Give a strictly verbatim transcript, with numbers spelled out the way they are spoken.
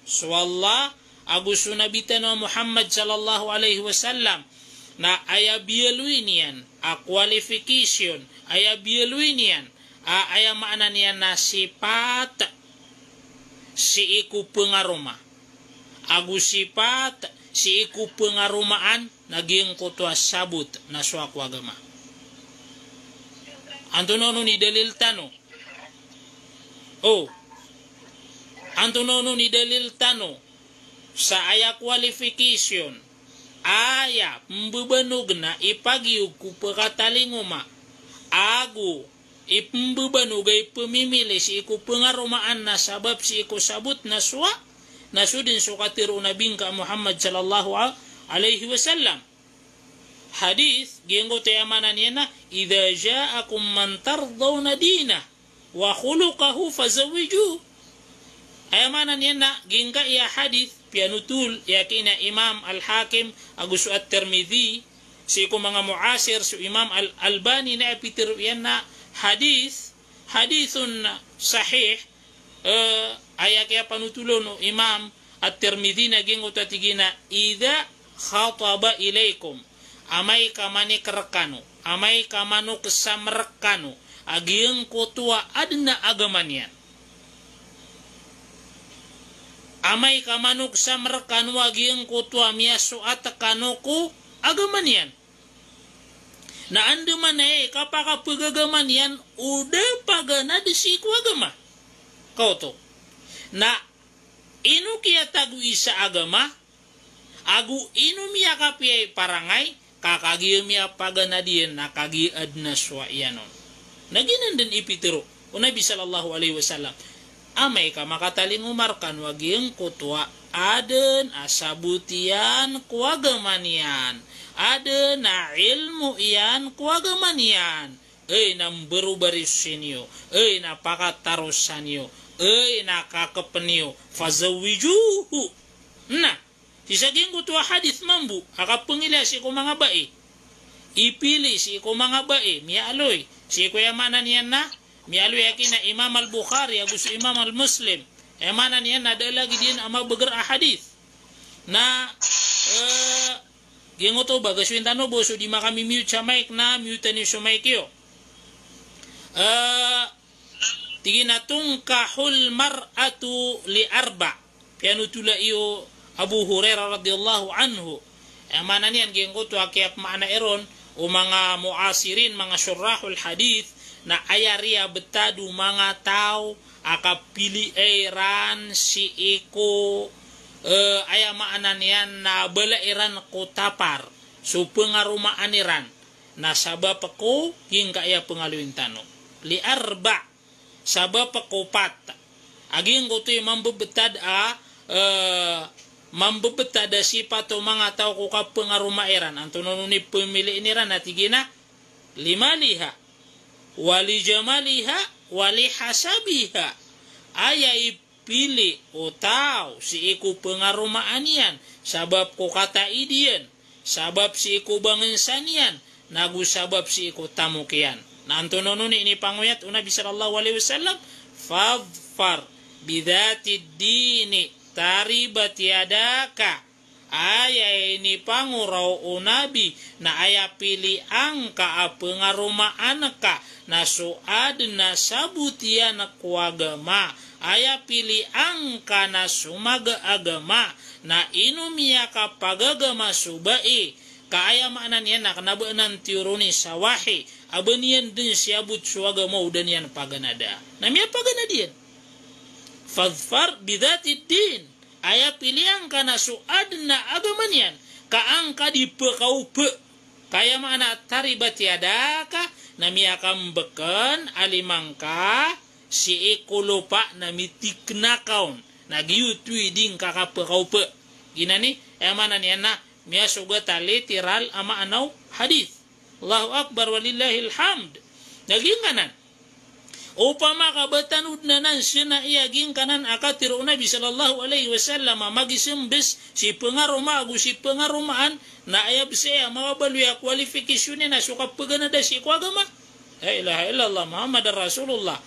so Allah ago so Nabi tano a Muhammad sallallahu alaihi wasallam, na aya biyaloy niyan a qualification, aya biyaloy niyan a, aya maana niyan na sipat sii ko pengaroma, ago sipat sii ko pengaromaan na giyangkoto a sabot na so ako agama. Antonaa onon i dalil tano? O. Antonaa onon i dalil tano sa aya qualification, aya pembebanog na ipagiyog ko pekatalingoma, ago ipembebanog a ipemimili sii ko pengaromaan na sabap sii ko sabot na so a, na so den so katero o Nabi ngka a Muhammad sallallahu a-, alaihi wasallam. Hadith, giyangkoto aya maana niyan na, "Idha ja'akum man tardawna dinahu wa khuluqahu fazawwijuh." Aya maana niyan na, giyangkaya hadith, piyanotol iyan ki na Imam Al-Hakim ago so At-Tirmidhi, sii ko manga muasir, so Imam Al-Albani na aya pitero iyan na hadith, hadithun sahih, eh, aya kiyapanotol on o Imam At-Tirmidhi na giyangkoto a tig iyan a, "Idha khataba ilaikum," amay ka manik rekano, amay ka manoksam rekano a giyangkoto a aden a agama niyan, amay ka manoksam rekano a giyangkoto a miyasoat kano ko agama niyan, na andamanaya i kapakapegagama niyan o da paganad sii ko agama. Kaoto. Na ino kiyatagoi sa agama, ago ino miyakapiya i parangay, ka kagiya miyapaganad iyan na kagiya aden a sowa iyan on. Na giyanan den i pitero o Nabi sallallahu alaihi wasallam. Amay ka makatalingoma rekano a giyangkoto a aden a sabot iyan ko agama niyan, aden a ilmo iyan ko agama niyan, ey na mberobaris siniyo, ey na pakatarosan iyo, ey na kakepen iyo, fazawwijuhu. Na sii sa giyangkoto a hadith mambo a kapengilaya sii ko manga bai. Ipili sii ko manga bai, miyaaloy. Sii ko aya maana niyan na, miyaaloy aki na Imam Al-Bukhari ago so Imam Al-Muslim. Aya maana niyan na da a lagid iyan a mabeger a hadith. Na, eh, giyangkoto ba, gasoin tano bo so di makamimute sa mic na mute-an iyo so mic iyo. Eh, Tig iyan a, "Tunkahul mar'atu li arba." Piyanotola iyo Abu Hurairah radhiyallahu anhu. Aya maana niyan giyangkoto a kiyapmaana iron o manga muasirin, manga shurrahul hadith, na aya riya betad o manga taw a kapiliay ran sii ko, eh, aya maana niyan na bala iran ko tapar so pengaromaan iran. Na sabap ko giyangkaya pengaloyin tano. Li arba. Sabap ko pat. A giyangkoto i mambebetad a, eh, mambebetad a sipat o manga taw ko kapengaroma iran. Antonaa onon i pemiliin iran a tig iyan a, limaliha, wa lijamaliha, wa lihasabiha. Aya i pili o taw sii ko pengaromaan iyan, sabap ko kataid iyan, sabap sii ko bangensan iyan, nago sabap sii ko tamok iyan. Na antonaa onon i inipangoyat o Nabi sallallahu alaihi wasallam, "Fadhfar bidhatid dini taribat yadaka." Aya inipangoraw o Nabi na aya pilian ka a pengaromaan ka na so aden a sabot iyan ko agama. Aya pilian ka na so maga a agama, na ino miyakapagagama so bai, ka aya maana niyan na kena ba anan tiyoroni sa wahi, a ba niyan den siyabot so agama o da niyan paganada. Na miyapaganad iyan. Fadhfar bidhatid din. Aya pilian ka na so aden a agama niyan, ka angka di pekaope. Ka aya maana taribat yadaka, na miyakambeken a lima ngka sii ko lopa na mitikna ka on. Na giyoto i di ngka kapekaope. Giyanan i, aya maana niyan na miyasogat a literal a maana o hadith. Allahu Akbar, walillahil hamd. Na giyangkanan, opama ka ba tano den anan sena iya giyangkanan a katero o Nabi sallallahu alaihi wasallam a magisembes si pengaroma ago si pengaromaan, na aya bes aya mabaloy a qualification iyan na so kapaganada sii ko agama. La ilaha illallah Muhammadar Rasulullah.